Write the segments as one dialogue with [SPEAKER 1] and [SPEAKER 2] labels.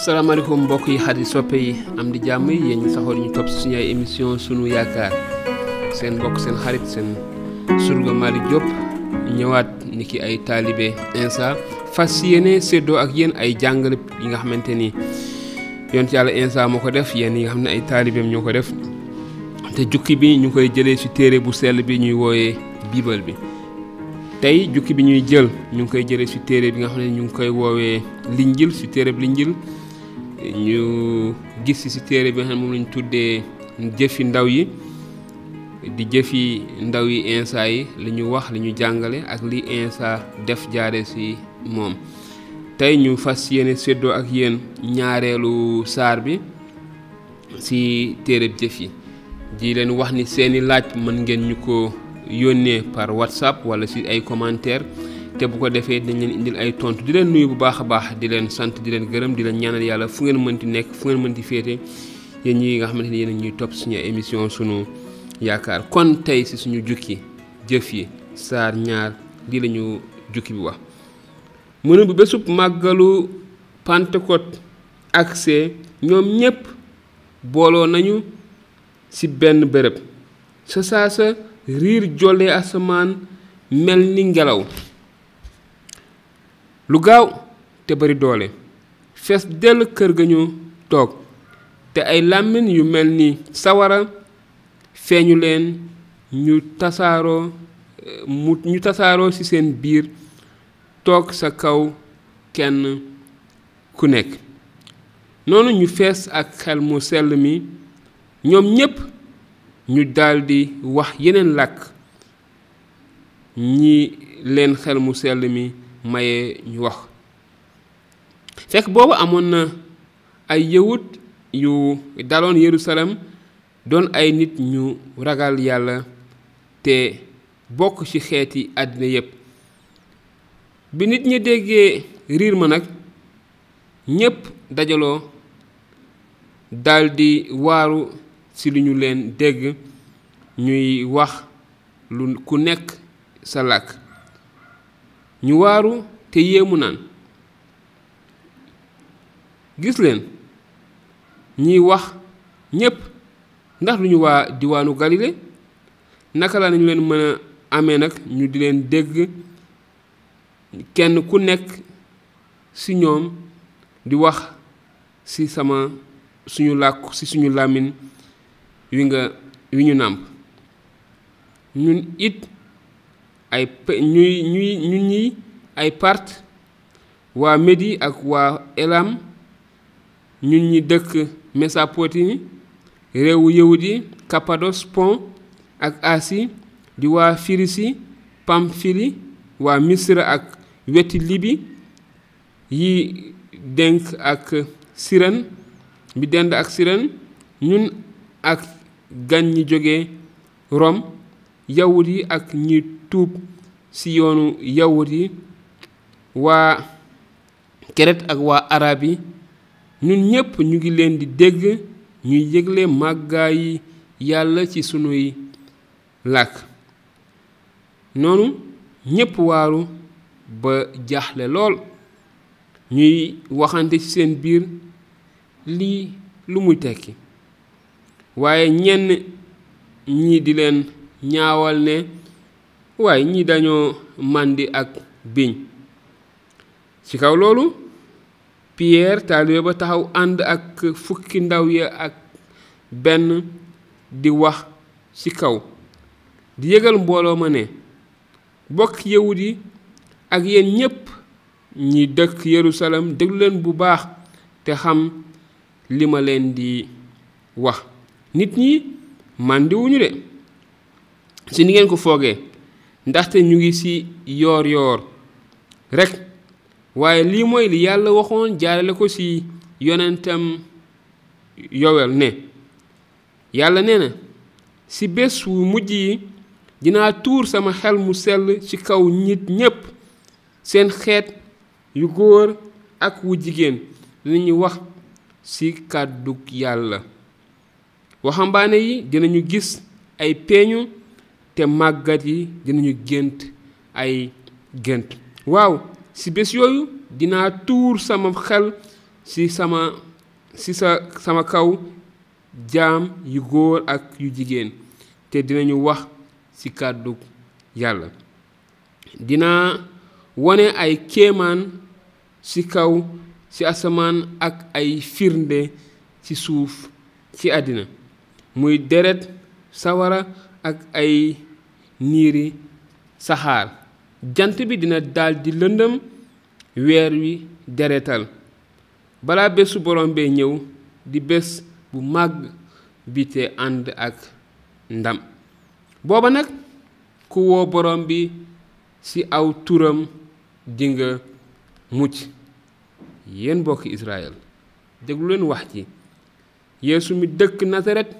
[SPEAKER 1] salaamaaleykum mbokk yi xarit soppe yi am di jàmm yi yéen ñi saxoo ñu topp si suñu ay émission sunu yaakaar seen mbokk seen xarit seen surga Malick Diop ñëwaat ni ki ay taalibe Insa fas yéene séddoo ak yéen ay jàngale yi nga xamante ni yonent yàlla Insa moo ko def yéen yi nga xam ne ay taalibeem ñoo ko def te jukki bi ñu koy jëlee si téere bu sell bi ñuy wooyee biibal bi tey jukki bi ñuy jël ñu ngi koy jëlee si téere bi nga xam ne ñu ngi koy woowee linjil si téere bi linjil ñu gis si téere bi nga xam ne moom lañu tuddee jëfi ndaw yi di jëfi ndaw yi Insa yi li ñu wax li ñu jàngale ak li Insa def jaare si moom tey ñu fas yéene séddoo ak yéen ñaareelu saar bi si téere jëf yi di leen wax ni seeni laaj mën ngeen ñu ko yónnee par WhatsApp wala si ay commentaire te bu ko defee dañ leen indil ay tontu di leen nuyu bu baax a baax di leen sant di leen gërëm di leen ñaanal yàlla fu ngeen mënti nekk fu ngeen mënti féete yéen ñi nga xamante ni yéen ñuy topp suñu émission sunu yaakaar kon tey si suñu jukki jëf yi saar ñaar lii la ñu jukki bi wax mu ne bu bésub màggalu Pentecôte agsee ñoom ñépp booloo nañu ci benn bërëb sa saasa riir jolle asamaan mel ni ngelaw lu gaaw te bari doole fees dell kër ga ñu toog te ay làmmiñ yu mel ni sawara feeñu leen ñu tasaaroo ci seen biir toog sa kaw kenn ku nekk noonu ñu fees ak xel mu sell mi ñoom ñépp ñu daldi wax yeneen làkk ñi leen xel mu sell mi maye ñu wax fekk boobu amoon na ay yawut yu daloon Yerusalem doon ay nit ñu ragal yàlla te bokk ci xeeti àddina yépp bi nit ñi déggee riir ma nag ñépp dajaloo daldi waaru ci li ñu leen dégg ñuy wax lu ku nekk sa làkk ñu waaru te yéemu naan gis leen ñiy wax ñépp ndax duñu waa diwaanu Galile naka la ñu leen mën a amee nag ñu di leen dégg kenn ku nekk ci ñoom di wax ci suñu làkku ci suñu làmmiñ wi ñu nàmp ñun it ay ñuy ay Part waa Medi ak waa Elam ñun ñi dëkk Mesopotami réewu yawut yi Kapados Pont ak Asi di waa Firisi Pamfili waa Misra ak weti Libi yi denk ak Siren bi dend ak Siren ñun ak gan ñi jóge Rom yawut yi ak ñi tuub ci yoonu yawut yi waa Keret ak waa arab yi ñun ñépp ñu ngi leen di dégg ñuy yëgle màggaayi yàlla ci sunuy làkk noonu ñépp waaru ba jaaxle lool ñuy waxante ci seen biir lii lu muy tekki waaye ñenn ñii di leen ñaawal ne waaye ñii dañoo màndi ak biñ ci kaw loolu Pierre taalibe ba taxaw ànd ak fukki ndaw ya ak benn di wax ci kaw di yëgal mbooloo ma ne bokk yawut yi ak yéen ñépp ñi dëkk Yerusalem déglu leen bu baax te xam li ma leen di wax nit ñi màndiwuñu de ci ni ngeen ko foogee ndaxte ñu ngi ci yoor yoor rekk waaye lii mooy li yàlla waxoon jaarale ko ci yonentam Yowel ne yàlla nee na ci bés wu mujj yi dinaa tuur sama xel mu sell ci kaw nit ñépp seen xeet yu góor ak wu jigéen dinañu wax ci kàddug yàlla waxambaane yi dinañu gis ay peeñu te màggat yi dinañu gént ay gént waaw ci bés yooyu dinaa tuur sama xel sama kaw jaam yu góor ak yu jigéen te dinañu wax ci kàddu yàlla. Dinaa wone ay kéemaan ci kaw ci asamaan ak ay firnde ci suuf ci àddina, muy deret, sawara ak ay niiri saxaar. Jant bi dina daldi lëndëm, weer wi deretal, balaa bésu borom bee ñëw di bés bu màgg bi te ànd ak ndam. booba nag ku woo borom bi ci aw turam dinga mucc. yéen mbokki Israël, déglu leen wax ji. Yeesu mi dëkk Nasaret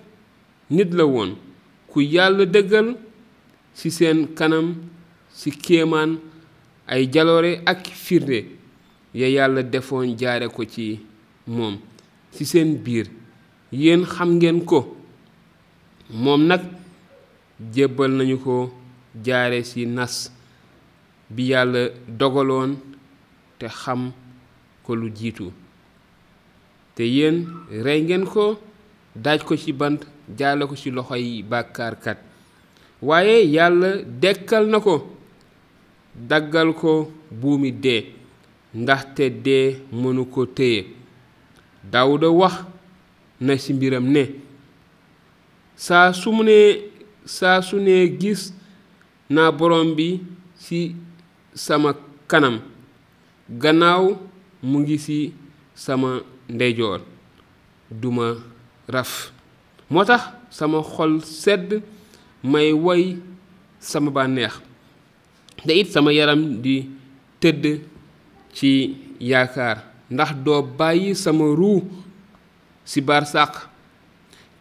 [SPEAKER 1] nit la woon ku yàlla dëggal ci seen kanam ci kéemaan, ay jaloore ak firnde ya yàlla defoon jaare ko ci moom ci seen biir. yéen xam ngeen ko. moom nag jébbal nañu ko jaare ci nas bi yàlla dogaloon te xam ko lu jiitu. te yéen rey ngeen ko, daaj ko ci bant, jaale ko ci loxoy bàkkaarkat. waaye yàlla dekkal na ko, daggal ko buumi dee, ndaxte dee mënu ko téye. Daawuda wax na ci mbiram ne, saa su ne gis naa borom bi ci sama kanam, gannaaw mu ngi ci sama ndeyjoor, duma raf. moo tax sama xol sedd, may woy sama bànneex, te it sama yaram di tëdd ci yaakaar, ndax doo bàyyi sama ruu ci barsàq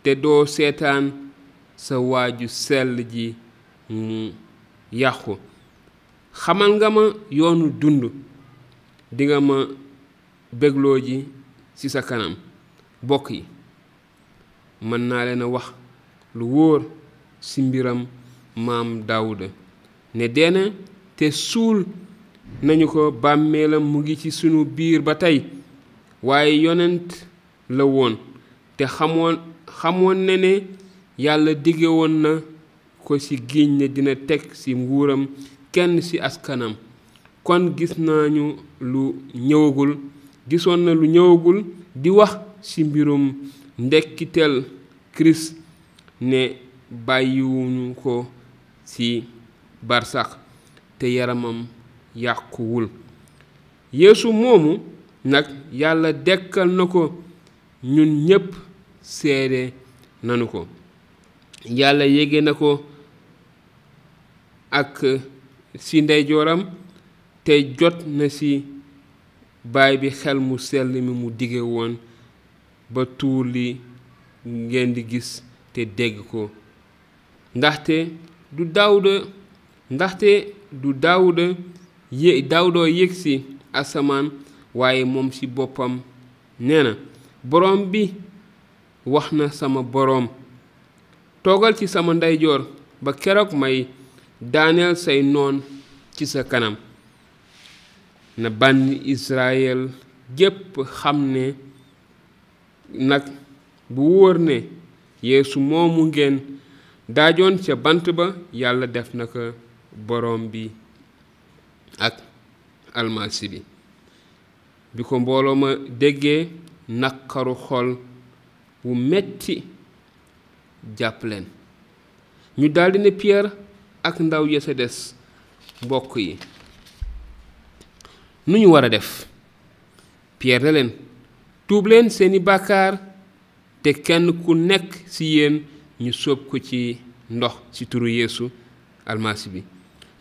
[SPEAKER 1] te doo seetaan sa waaju sell ji mu yàqu. xamal nga ma yoonu dund, dinga ma bégloo ji ci sa kanam. bokk yi, mën naa leen a wax lu wóor ci mbiram maam Daawuda ne deena te suul nañu ko, bàmmeelam mu ngi ci sunu biir ba tey. waaye yonent la woon te xamoon ne yàlla dige woon na ko ci giiñ ne dina teg ci nguuram kenn ci askanam. kon gisoon na lu ñëwagul di wax ci mbirum ndekkiteel Kirist ne bàyyiwuñu ko ci barsax te yaramam yàquwul. Yeesu moomu nag yàlla dekkal na ko, ñun ñépp seede nanu ko. yàlla yéege na ko ak ci ndeyjooram, te jot na ci baay bi xel mu sell mi mu dige woon ba tuur li ngeen di gis te dégg ko. ndaxte du Daawuda yéeg ci asamaan, waaye moom ci boppam nee na, borom bi wax na sama boroom, toogal ci sama ndeyjoor ba keroog may daaneel say noon ci sa kanam. na bànni Israël gépp xam ne nag bu wóor ne Yeesu moomu ngeen daajoon ca bant ba, yàlla def na ko borom bi ak almasi bi. bi ko mbooloo ma déggee, naqaru xol wu metti jàpp leen. ñu daldi ne Pierre ak ndaw ya sa des, mbokk yi, nu ñu war a def? Pierre ne leen, tuub leen seeni bàkkaar te kenn ku nekk ci yéen ñu sóob ko ci ndox ci turu Yeesu almasi bi.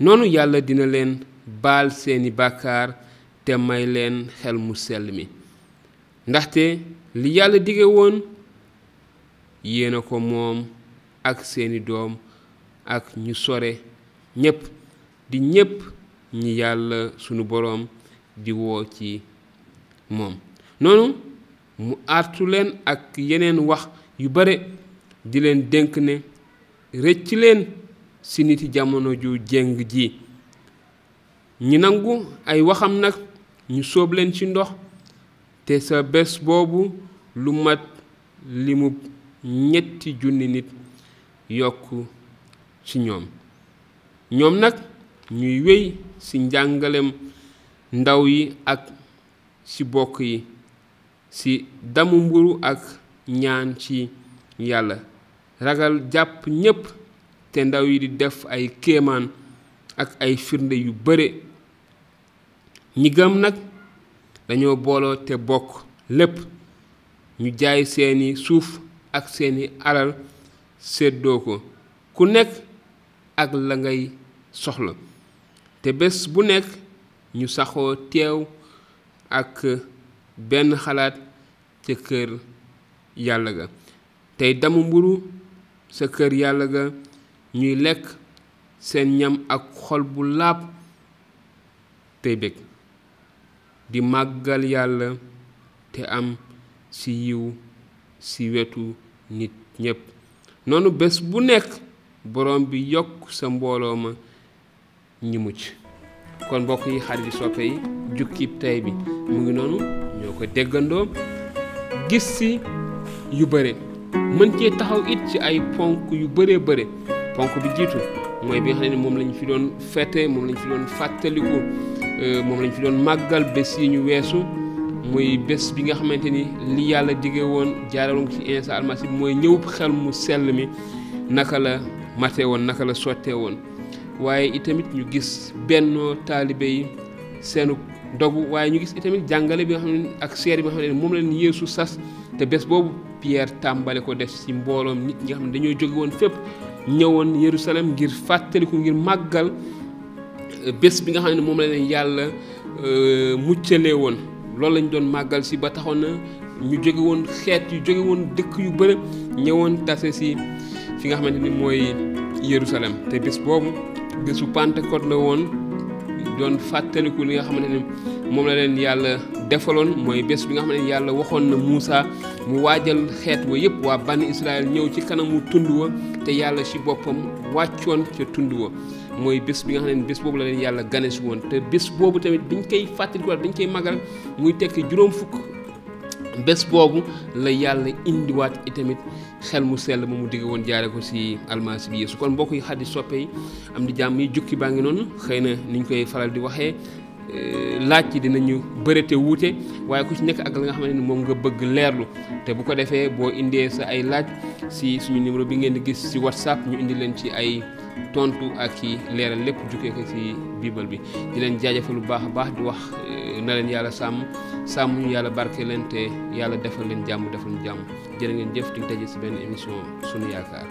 [SPEAKER 1] noonu yàlla dina leen baal seeni bàkkaar te may leen xel mu sell mi. ndaxte li yàlla dige woon yéena ko moom ak seeni doom ak ñu sore ñépp di ñépp ñi yàlla sunu boroom di woo ci moom. noonu mu artu leen ak yeneen wax yu bare, di leen dénk ne rëcc leen ci niti jamono ju jéng ji. ñi nangu ay waxam nag ñu sóob leen ci ndox, te sa bés boobu lu mat limu 3,000 nit yokku ci ñoom nag ñuy wéy ci njàngalem ndaw yi ak ci bokk yi ci damu mburu ak ñaan ci yàlla ragal jàpp ñépp te ndaw yi di def ay kéemaan ak ay firnde yu bare. ñi gëm nag dañoo booloo te bokk lépp ñu jaay seeni suuf ak seeni alal séddoo ko ku nekk ak la ngay soxla te bés bu nekk ñu saxoo teew ak benn xalaat ca kër yàlla ga tey damu mburu sa kër yàlla ga ñuy lekk seen ñam ak xol bu laab tey bég di màggal yàlla te am ci yiw ci wetu nit ñépp noonu bés bu nekk borom bi yokk sa mbooloo ma ñi mucc. kon mbokk yi xarit yi soppe yi jukkib tey bi mu ngi noonu ñoo ko déggandoo gis ci yu bare mën cee taxaw it ci ay ponk yu bare ponk bi jiitu mooy bi nga xam ne moom lañ fi doon fête moom lañ fi doon fàttaliku moom lañ fi doon màggal bés yi ñu weesu muy bés bi nga xamante ni li yàlla dige woon jaaraloon ci Iisaa almasi bi mooy ñëw xel mu sell mi naka la mate woon naka la sottee woon waaye itamit ñu gis bennoo taalibe yi seenu dogu waaye ñu gis itamit jàngale bi nga xam ne ak seer bi nga xam ne moom leen Yeesu sas te bés boobu Pierre tàmbale ko def ci mbooloom nit ñi nga xam ne dañoo jóge woon fépp ñëwoon Yerusalem ngir fàttaliku ngir màggal bés bi nga xam ne moom la leen yàlla muccalee woon loolu lañ doon màggal si ba taxoon na ñu jóge woon xeet yu jóge woon dëkk yu bëri ñëwoon tase si fi nga xamante ni mooy Yerusalem te bés boobu bésu Pentecôte la woon doon fàttaliku li nga xamante ni moom la leen yàlla defaloon mooy bés bi nga xamante ni yàlla waxoon na Muusa mu waajal xeet wa yëpp waa bànni Israël ñëw ci kanamu tund wa te yàlla ci boppam wàccoon ca tund wa mooy bés bi nga xam ne bés boobu la leen yàlla gane si woon te bés boobu tamit biñ koy fàttalikuwaat dañ koy magal muy tekki juróom fukk bés boobu la yàlla indiwaat itamit xel mu sell ba mu digg woon jaare ko ci almasi bi Yeesu kon mbokk yi xaddi soppe yi am di jàmm yi jukki baa ngi noonu xëy na niñ koy faral di waxee laaj yi dinañu bërete wuute waaye ku ci nekk ak la nga xam ne moom nga bëgg leerlu te bu ko defee boo indee sa ay laaj ci suñu numéro bi ngeen di gis ci WhatsApp ñu indi leen ci ay tontu ak i leeral lépp jukkee ko ci biibal bi di leen jaajëfal bu baax a baax di wax na leen yàlla sàmm ñu yàlla barke leen te yàlla defal leen jàmm defal ñu jàmm jërë ngeen jëf di daje ci benn émission sunu yaakaar